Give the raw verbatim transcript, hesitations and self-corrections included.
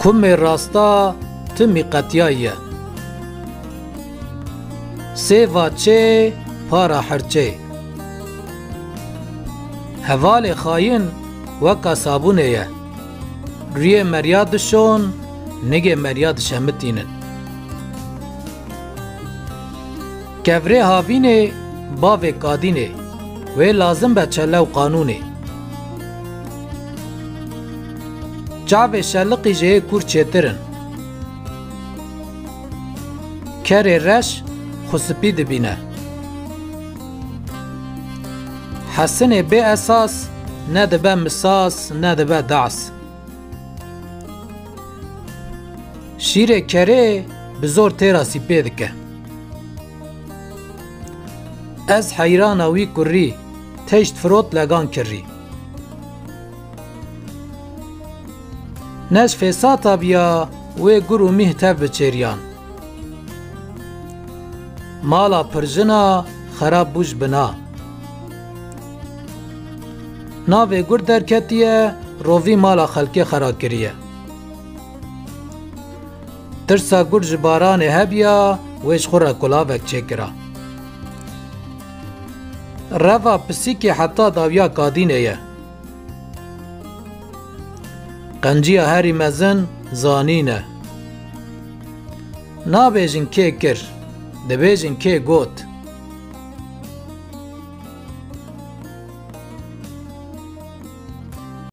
Kumê rasta timî qetiyayiye. Sêva çê para herçê. Hevalê xayin weka sabûnê ye. Rûyê meriya dişon, nigê meriya dişemitînin. Kevrê havînê bavê kadînê, wê lazim be çele û qanûnê. Çavê şeliqî ji yê kûr çêtir in. Kerê reş xwe spî dibîne. Hesinê bê esas ne dibe misas, ne dibe das. Şîrê kerê bi zor têra sîpê dike. Ez heyrana wî kurrî, teşt firot legan kirrî. Ne ji fêsata biya wê gur û mîh tev biçêriyan. Mala pirjina xerab bû ji bina. Navê gur derketiye, rovî mala xelkê xera kiriye. Tirsa gur ji baranê hebiya, wê ji xwe re kulavek çêkira. Reva pisîkê heta dawiya kadînê ye. Qenciya herî mezin zanîn e. Nabêjin kê kir, dibêjin kê got.